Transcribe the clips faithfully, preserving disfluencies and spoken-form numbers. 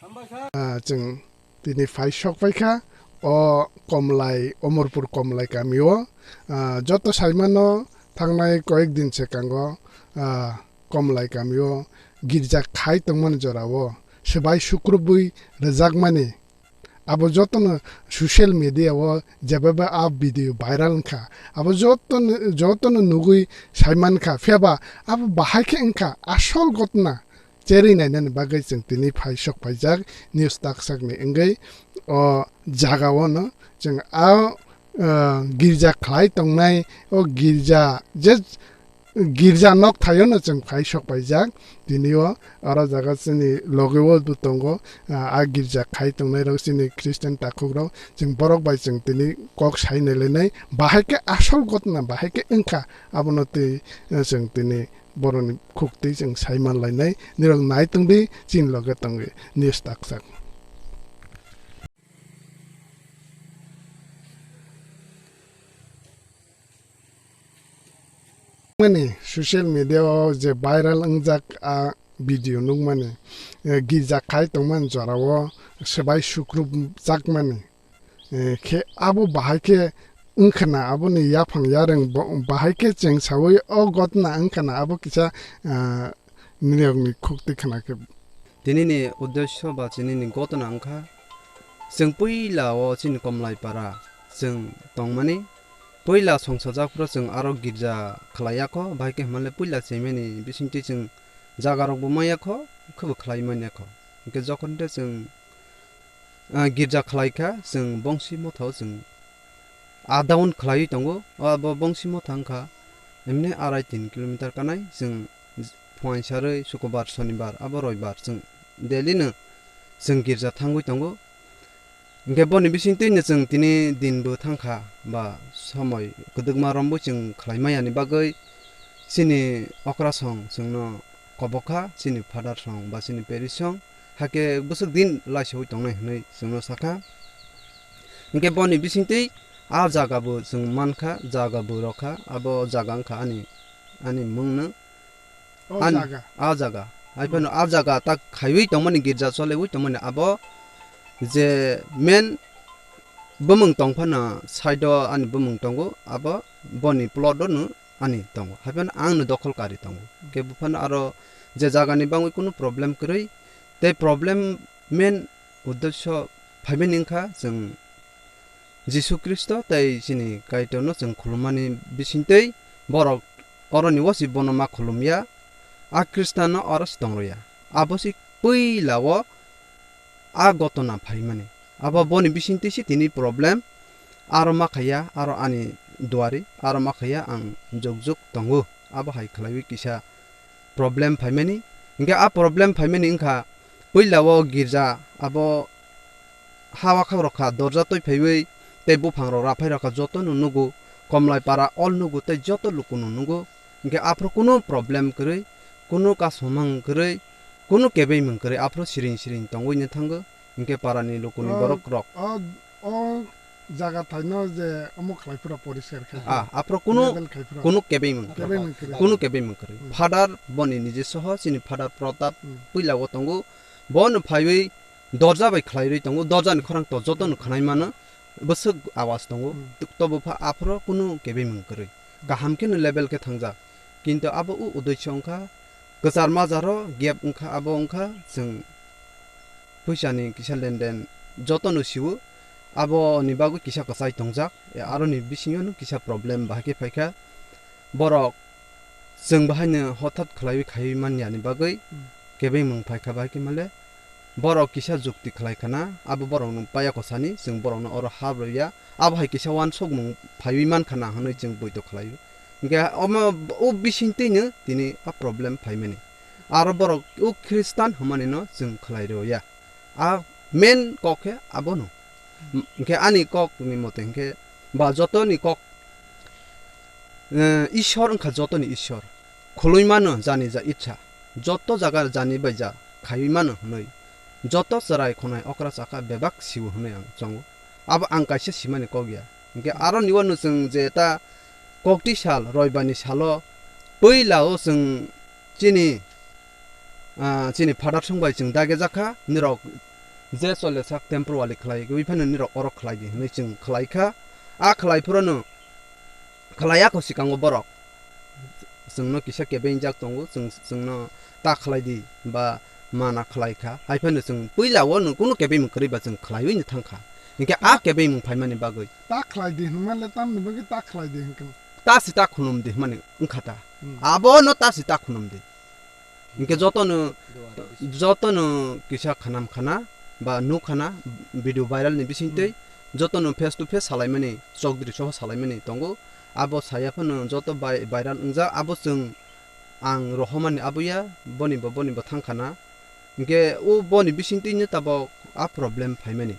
Ah, chwng tini phai sok paikha o Komlai, Omorpur Komlai kamio. Ah, joto saimano thangnai koyek din sekango, ah, Komlai kamio girja khai tongmani jorao swbai sukrubwi rwjakmani. Abo jotono social media o jebeba a video viral wngkha, abo jotono, jotono nugwi saimankha, phiyaba abo bahai khe wngkha asol gotna. Cherwi nainani bagwi chwng tini phai sok paijak news taksakni wngwi o jagao no chwng a, ah, girja khlai tongnai, o girja je girja nok thaio no chwng phai sok paijak. Tini o aro jaga chini loge o bo tongo, ah, a girja khai tongnai rok chini Christian takhuk rok, chwng borok bai chwng tini kok sai nai lainai, bahai khe asol gotna bahai khe wngkha, abono twi, ah, chwng tini boroni khuk twi chwng sai man lainai. Nirok nai tongdi, chini loge tongwi news taksak. Mani social media o je viral wngjak a video nukmani, eh, girja khai tongmani jorao swbai sukrubjakmani, eh, khe abo bahai khe wngkhana, aboni yaphang yarwng bo-, bahai khe chwng saui o gotna wngkhana abo kisa, ah, nini rokni khuk twi khna khe. Tinini uddesyo ba chinini gotna wngkha, chwng puila o chini Komlai para chwng tongmani, puila songsajak phuru chwng aro girja khlai ya kho, bahai khe hwnmale puila chengmani bisingtwi chwng jaga rokbo manya kho, khebo khlai manya kho. Hwnkhe jokhon de chwng, ah, girja khlai kha, chwng bongsi motha o chwng up down khlaiwi tongo. O abo bongsi motha wngkha emne arai tin kilometer kanai, chwng phuaing sarwi sukubar, sonibar, abo roibar chwng daily no chwng girja thangwi tongo. Hwnkhe boni bisingtwi no chwng tini din bo thangkha ba somoi kwdwkma romwi chwng khlai maya ni bagwi chini okra song chwngno kobok kha, chini father song ba chini parish song, hakhe bwswk din laisowi tongnai hwnwi chwngno sakha. Hwnkhe boni bisingtwi a jaga bo chwng mankha, jaga bo rwkha, abo jaga wngkha ani, ani mungno. O ani jaga. A jaga. Hai phano a jaga ta khaiwi tongmani, girja cholewi tongmani, abo je main bumung tong phano side o ani bumung tongo, abo boni plot o no ani tongo. Hai phano ang no dokhol kari tongo. Hwnkhe buphano aro je jaga ni bangwi kunu problem kwrwi, tei problem main uddesyo phaimani wngkha chwng Jisu Khristo tei chini Kaitorno chwng khulummani bisingtwi borok oroni osi bono ma khulumya, a Khristanno oro se tongroya. Abo se puila o a gotona phaimani. Abo boni bisingtwi se tini problem, aro ma khaiya, aro ani duari, aro ma khaiya ang jukjuk tongo. Abo hai khlaiwi kisa problem phaimani. Hwnkhe a problem phaimani wngkha, puila o girja abo ha wakhak rok kha, dorja twi phaiwi tei buphang rok raphai rok kha, joto no nugo, Komlai para all nugo tei joto luku no nugo. Hwnkhe aphuru kunu problem kwrwi, kunu kasomang kwrwi, kunu kebeimung kwrwi, aphuru siring siring tongwi no thango. Hwnkhe para ni luku ni o, borok rok. O, o jaga thaino je omo khlai phura poriskar khai phura. Ah, aphuru kunu, level khai phura. Kunu kebeimung kwrwi. Kebeimung kwrwi. Kunu kebeimung kwrwi. Hmm. Father boni nije soho chini Father Pratap hmm puila o tongo. Bono phaiwi dorja bai khlai rwi tongo. Dorja ni khorang to joto no khwnai mano. Bwswk awas tongo. Hmm. Tuk-, tobo pha aphuru kunu kebeimung kwrwi. Kaham khe no level khe thangjak. Kintu abo u uddesyo wngkha, kwchar majaro gap wngkha, abo wngkha chwng puisani kisa lenden jotono sio, aboni bagwi kisa kwchai tongjak, aroni bisingo no kisa problem bahai khe phaikha. Borok chwng bahaino hothat khlaiwi khaiwi manyani bagwi hmm kebeimung phaikha, bahai khe male borok kisa jukti khlai khana, abo borokno paya kwsani, chwng borokno oro hap rwya, abo hai kisa wansukmung phaiwi man khana hwnwi chwng poito khlaio. Hwnkhe omo o bisingtwino tini a problem phaimani. Aro borok o Khristan hwnmanino chwng khlai rwya. A main kok khe abono. Hwnkhe ani kokni mote hwnkhe ba jotoni kok, eh, Ishwar wngkha jotoni Ishwar. Khului mano jani ja itsa. Joto jaga jani bai ja khaiwi mano hwnwi. Joto chwrai khonai okra chakha bebak sio hwnwi ang chongo. Abo ang kaisa simani kok ya. Hwnkhe aroni uano chwng je ta kokti sal, roibani salo puila o chwng chini, ah, chini father song bai chwng dage jakha, nirok je chole sak temporary khlai, wi phano nirok oro khlai di hinwi chwng khlai kha. A khlai phurano khlai ya kho sikango borok. Chwngno kisa kebeng jak tongo, chwng, chwngno ta khlai di ba mana khlai kha. Hai phano chwng puila o no kunu kebeng kwrwi ba chwng khlaiwi no thang kha. Hinkhe a kebeng phaimani bagwi. Ta khlai di hinmale tamni bagwi ta khlai di hinkhe. Ta si ta khunum di hinmani wngkha ta. Hmm. Abono ta si ta khunum di. Hinkhe jotono, jotono kisa khanam khana ba nuk khana video viral ni bisingtwi Hmm. jotono face to face salaimani, chokdri soho salaimani tongo. Abo saya phano joto bai-, viral wngjak, abo chwng ang rohormani aboya, boni bo, boni bo thang khana. Hinkhe o boni bisingtwino tabok a problem phaimani.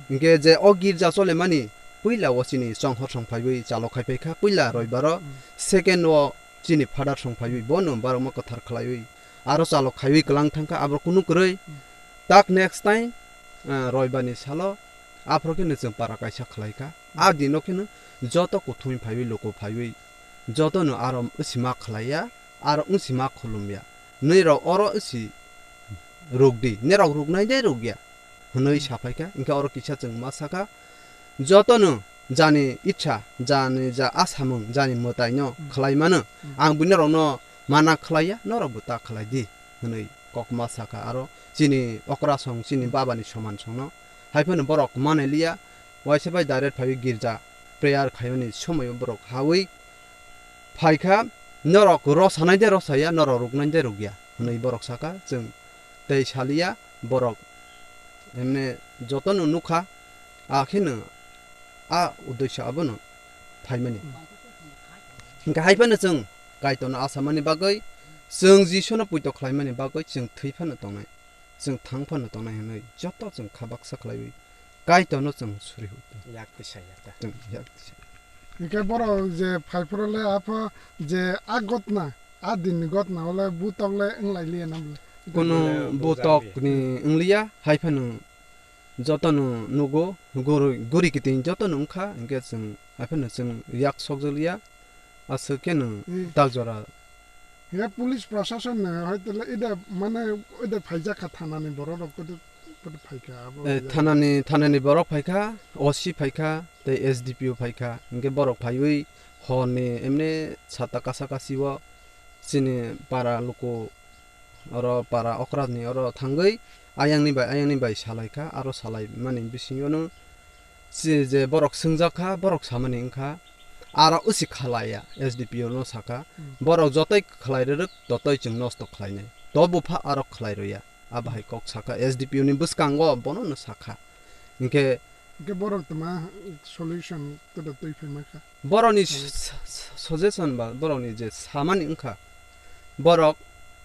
Hinkhe je o girja cholemani puila o chini chonghor song phaiwi chalo khai paikha puila roibaro, Hmm. second o chini father song phaiwi bono barokma kwthar khlaiwi aro chalo khaiwi kwlang thangkha, abo kunu kwrwi. Hmm. Tak next time, ah, roibani salo aphuru kheno chwng para kaisa khlaikha. A dino kheno joto kuthumwi phaiwi, luku phaiwi jotono aro wngsi ma khlaiya, aro wngsi ma khulumya. Nirok oro wngsi rukdi, nirok ruknai de rukya, hwnwi saphaikha. Hinkhe oro kisa chwng ma sakha, jotono jani itsa, jani ja asamung, jani mwtaino Hmm. khlai mano, Hmm. ang buino rokno mana khlaiya, norokbo ta khlai di, hwnwi kokma sakha. Aro chini okrasong, chini babani soman songno hai phano borok manai liya, waisa bai direct phaiwi girja prayer khaimani somoio borok hawi phaikha, norok rosanai de rosaya, norok ruknai de rukya, hwnwi borok sakha. Chwng tei saliya, borok emne jotono nukha, akheno a uddesyo abono phaimani. Hinkhe hai phano chwng Kaitorno asamani bagwi, chwng Jisuno puito khlaimani bagwi chwng thwi phano tongnai, chwng thang phano tongnai hwnwi joto chwng kha baksa khlaiwi Kaitorno chwng suri hukha. Yak tisaya ta. Chwng yak tisaya. Hinkhe borok je phaiphuru le apho je a gotna, a dinni gotna ole butok le wnglai liya na bwle? Kunu butokni wngliya, hai phano jotono nugo, guri, guri kiting jotono wngkha, hinkhe chwng hai phano chwng yak sokjoliya, aswk khe nwng Hmm. tak jora. Hinkhe police proshasonno hoito le ida mane ida phaijak kha thanani borok rok kodo, kodo phaikha abo Eh, phaijak. Thanani, thanani borok phaikha, O C phaikha, tei S D P O phaikha, hinkhe borok phaiwi horni emne sata kasa kasio chini para luku oro para okrani oro thangwi ayangni bai, ayangni bai salaikha, aro salaimani bisingono si je borok swngjak kha, borok samani wngkha, aro usi khalaiya, S D P O no sakha, Hmm. borok jotoi khlai rwrwk, totoi chwng nosto khlainai, to bupha aro khlai rwya, abo hai kok sakha, S D P O ni bwskango bono no sakha, hinkhe Hinkhe borok tma solution kodo twi phai mankha. Borokni Hmm. s-, s-, suggestion ba borokni je samani wngkha, borok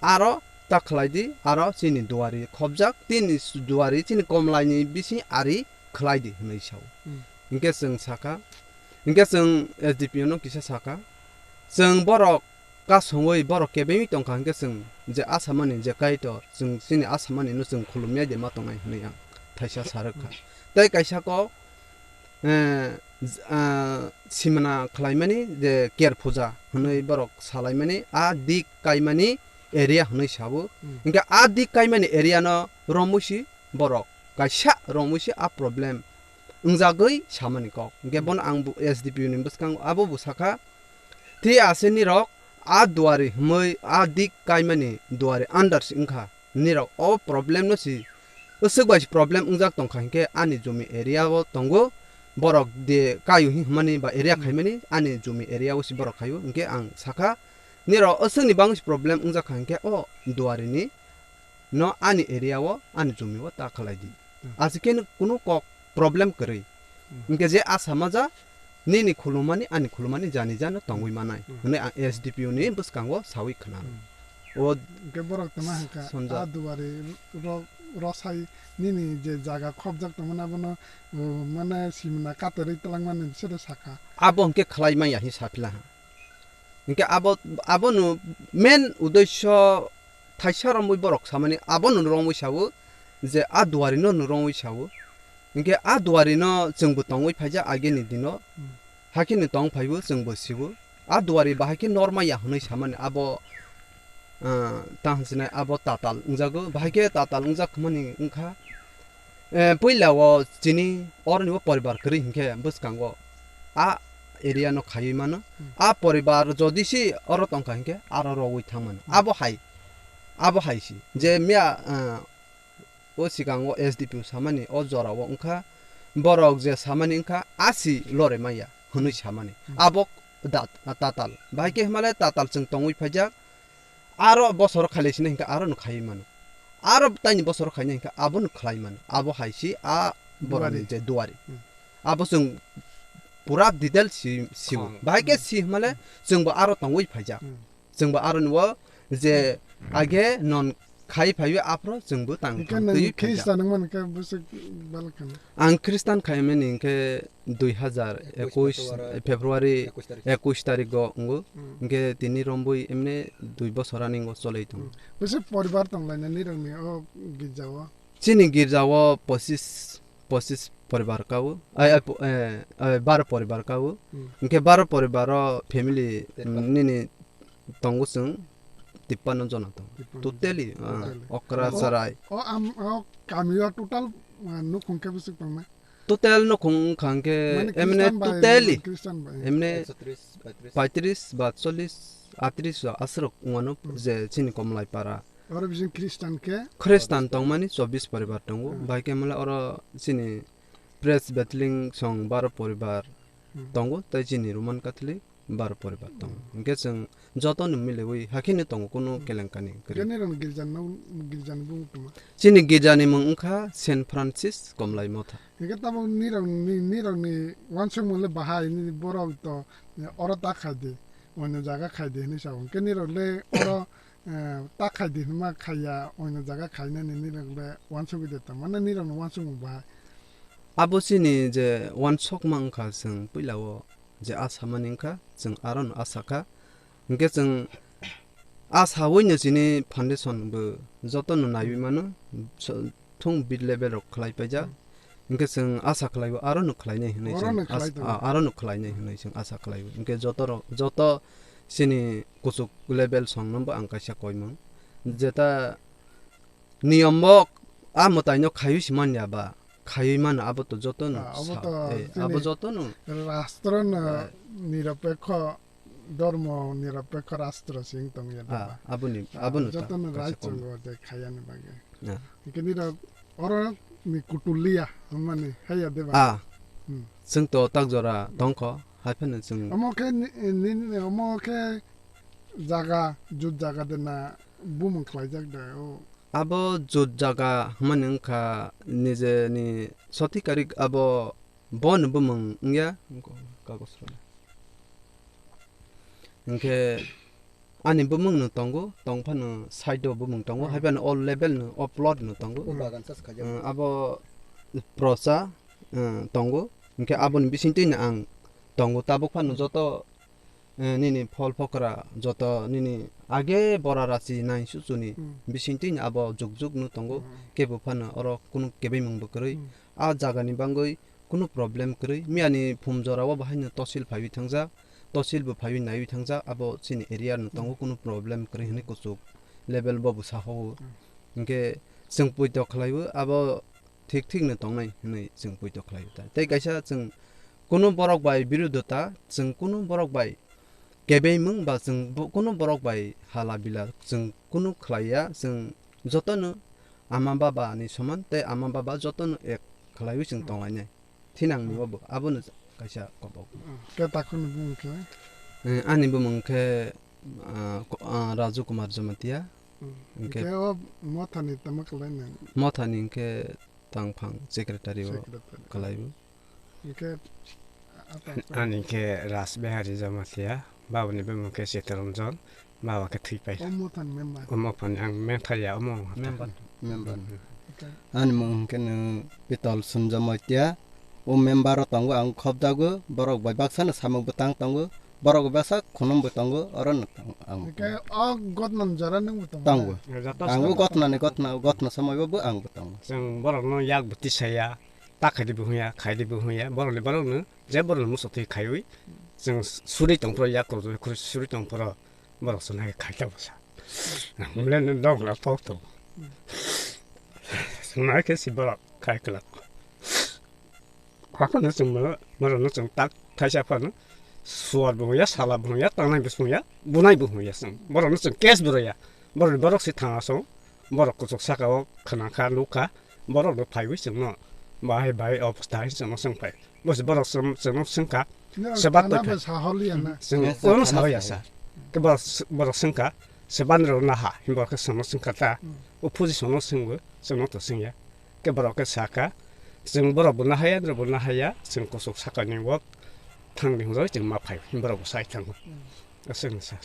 aro ta khlai di, aro chini duari khobjak, tini s-, duari chini komlaini bising ari khlai di hwnwi sao. Hmm. Hinkhe chwng sakha, hinkhe chwng S D P O no kisa sakha, chwng borok kasongwi borok kebengwi tongkha hinkhe chwng je asamani je Kaitor, chwng chini asamani no chwng khulumya de ma tongnai hwnwi ang thaisa sa rwkha. Tei kaisa kok, eh, j-, ah, simna khlaimani je ker puja hwnwi borok salaimani, a dik kaimani area hwnwi sabo. Hmm. Hinkhe a dik kaimani area no romwi si borok kaisa romwi si a problem wngjagwi samani kok. Hinkhe Hmm. bono ang bo S D P O ni bwskango abo bo sakha, Tei ase nirok a duari hwnwi a dik kaimani duari under se wngkha. Nirok o problem no si aswk bai si problem wngjak tongkha hinkhe ani jumi area o tongo. Borok de kaio hin hwnmani ba area Hmm. khaimani ani jumi area o si borok khaio hinkhe ang sakha nirok aswkni bangwi si problem wngjak kha hinkhe o duari ni no ani area o, ani jumi o ta khlai di. Hmm. Aswk khe no kunu kok problem kwrwi. Hmm. Hinkhe je asa maja, nini khulumani, ani khulumani jani jano tongwi manai. Hmm. Hwnwi ang S D P O ni bwskango sawi khna. Hmm. O Hinkhe borok tama hwnkha, sonjak. A duari ro-, rosai nini je jaga khobjak tongmani abono, uh, mane simna katorwi twlangmani bisero sakha. Abo hinkhe khlai manya hin saphilaha. Hinkhe abo, abono main uddesyo thaisa romwi borok samani, abono romwi sao je a duari no no romwi sao. Hinkhe a duari no chwngbo tongwi phaijak ageni dino. Hmm. Haikhe no tong phaibo chwngbo sibo. A duari bahai khe norma ya hwnwi samani abo, ah, ta hwnsinai abo tatal wngjago. Bahai khe tatal wngjak hwnmani wngkha. Eh, puila o chini oroni o poribar kwrwi hinkhe bwskango a area no khaiwi mano. Hmm. A poribar jodi si oro tongkha hinkhe aro rogwi thangmano. Hmm. Abo hai, abo hai si. Je miya, eh, o sikango S D P O samani o jora o wngkha, borok je samani wngkha, a si lore maya hwnwi samani. Hmm. Abo dat-, tatal. Bahai khe himale tatal chwng tongwi phaijak. Aro bosor khailai sini hinkhe aro no khaiwi mano. Aro taini bosor khaina hinkhe abo no khlai mano. Abo hai si a borok ni Duari. Je duari. Hmm. Abo chwng pura detail si, siwo. Khong. Bahai khe Hmm. si himale Hmm. chwngbo aro tongwi phaijak. Hmm. Chwngbo aro nuwo je Hmm. age non khai phaiwi aphro chwngbo tang Hinkhe tang nang twi Khristan phaijak. Wngmani khe bwswk balkhan. Ang Khristan khaimani hinkhe dui hazar ekush February, February ekush tarikh. Ekush tarikh o wngo. Hmm. Hinkhe tini rombui emne dui bosor ani wngo cholai tongo. Hmm. Bwswk poribar tonglainani nirokni o girja o? Chini girja o pochis, pochis poribar kao. Ai, ai, po-, eh, eh, baro poribar kao. Hmm. Hinkhe baro poribar o family, Terpano. Mm, nini tongo chwng tippanno jona tongo. Tippanno jona. Totally, ah, Totally. Okra O, sarai. O am, o kami o total, ah, nukhung khe bwswk tongna? Total nukhung wngkha hwnkhe Mane emne Christian bai, totally. Christian bai. Emne Ekso tris, paitris. Paitris ba chollis, atris o aswrwk wngmano Hmm. je chini Komlaipara. Oro bising Christian khe? Khristan tongmani chobbish poribar tongo, Hmm. bai khe mole oro chini Presbyterian song baro poribar Hmm. tongo, tei chini Roman Catholic baro poribar tongo. Hmm. Hinkhe chwng jotono miliwi hakheno tongo, kuno Hmm. kelenkani kwrwi. Hinkhe nirokni girjani no, girjani bumung tongma? Chini girjani mung wngkha Saint Francis Komlai Motha. Hinkhe tabuk nirokni, nirokni uansukmung le bahai, nini borok to oro ta khai di, oino jaga khai di hinwi sa o. Hinkhe nirok le oro eh, ta khai di hinma khaiya, oino jaga khainani nirok le uansugwi de tongmani, nirokno uansukmung bahai. Abo chini je uansukma wngkha, chwng puila o je a samani wngkha, chwng aro no a sakha. Hinkhe chwng a sawi no chini foundation bo joto no naiwi mano, so-, thung bit level rok khlai paijak. Hmm. Hinkhe chwng asa khlai o, aro no khlainai hinwi Oro chwng no as-, khlai tongo. A, aro no khlainai hinwi chwng asa khlai o. Hinkhe joto rok, joto chini kuchuk level song no bo ang kaisa koimung. Jeta niyom bo a mwtai no khaiwi si manya ba, khaiwi mano abo to joto no Ah, abo sa-, to eh, chini abo joto no. Rastro no Eh. Nirapekho, dormo nirapekho rastro sing tong ya Ah, ba. Aboni, Ah, aboni joto ta-, no kaisa right kom. Chongo de khaya ni bagwi. Ah. Hinkhe nirok oro ni kutulia, hwnmani, haiya deba? Ah. Hmm. Chwng to tak jora tongkho, hai phano chwng Omo khe ni, ni, ni, omo khe jaga, jut jaga de na bumung khlaijak de, o. Abo jut jaga hwnmani wngkha nijeni sothik karik abo Bo ni bumung wngya, kagos rok. Hinkhe ani bumung no tongo, tong phano side o bumung tongo, Hmm. hai phano o level no, o plot no tongo. O bagan sa se khaijak. Hmm, abo prosa, hmm, tongo. Hinkhe aboni bisingtwi no ang tongo, tabuk phano Hmm. joto eh, nini phol phokra joto nini age bora rachi nai suchuni Hmm. bisingtwi ni abo juk juk no tongo. Hmm. Kebo phano oro kunu kebengmung bo kwrwi. Hmm. A jaga ni bangwi kunu problem kwrwi. Miyani phum jora o bahai no tosil phaiwi thangjak, tosil bo phaiwi naiwi thangjak, abo chini area no tongo, Hmm. kunu problem kwrwi hinwi kuchuk level bo bwsa hao. Hmm. Hinkhe chwng poito khlaiwi abo thik thik no tongnai hinwi chwng poito khlai ta. Tei kaisa chwng kunu borok bai birodota, chwng kunu borok bai kebengmung ba chwng bo-, kunu borok bai hala bila chwng kunu khlai ya, chwng joto no ama baba ni soman tei ama baba joto no ek khlaiwi chwng tonglainai. Thinang ni obo, abo no kaisa kobok. Ke takhuk ni bumung khe? Eh, ani bumung khe, ah, ko-, ah, Raju Kumar Jamatia. Hmm. Hinkhe Hinkhe o Mothani tamo khlai nang? Mothani hinkhe tangphang secretary o Secretary. Khlaiwi. Hinkhe a tangphang. Ani hinkhe Raj Behari Jamatia, babani bumung khe Chittaranjan, baba khe thwipai. O Mothani member. O Mothani ang member ya, omo. Member. Member. Hmm. Hinkhe Ani mung hinkhe nung Pitol Sunjamatia, o member o tongo, ang khobjago, borok bai baksa no samung bwtang tongo, borok bai baksa khunum bo tongo, oro no tong-, ang. Hinkhe o gotna ni jora nung bo tongo? Tongo. Joto Ang o sabo. Gotna ni gotna, gotna somoi bo ang bo tongo. Chwng borok no yak bo tisaya, ta khaidi bo hwnya, khaidi bo hwnya, borok ni borok no, je borok no muchuk twi khaiwi, chwng suri tong phuru yak rw, suri tong phuru borok chwng hai khai ta bwsa. Mule no dok la tok tok. Chwng hai khe si borok. Hai kwlak. Haphano chwng bono, borokno chwng tak thaisa phano suar bo hwnya, sala bo hwnya, tangnai bo hwnya, bunai bo hwnya chwng. Borokno chwng case bo rwya. Borok, borok se thanga song. Borok kuchuk saka o khna kha, nuk kha. Borok no phaiwi chwngno bahai bahai obostha hai chwngno chwng phai. Bo se borok chwng, chwngno chwng kha. Norok Se ba thana twi phai. Bai sahorliya na. Chwng Yes, sir, kono thana sawi phai. Asa. Ke borok, borok chwng kha. Se ban rok na ha. Hin borok ke chwngno chwng kha ta. Hmm. O position no chwng bo, chwngno to chwng ya. Ke borok ke saka, chwng borok bo nahaya, norok bo nahaya, chwng kuchuk sakani wok thangni hwnwi chwng ma phai, borok bo sai thango. Aswkno sir.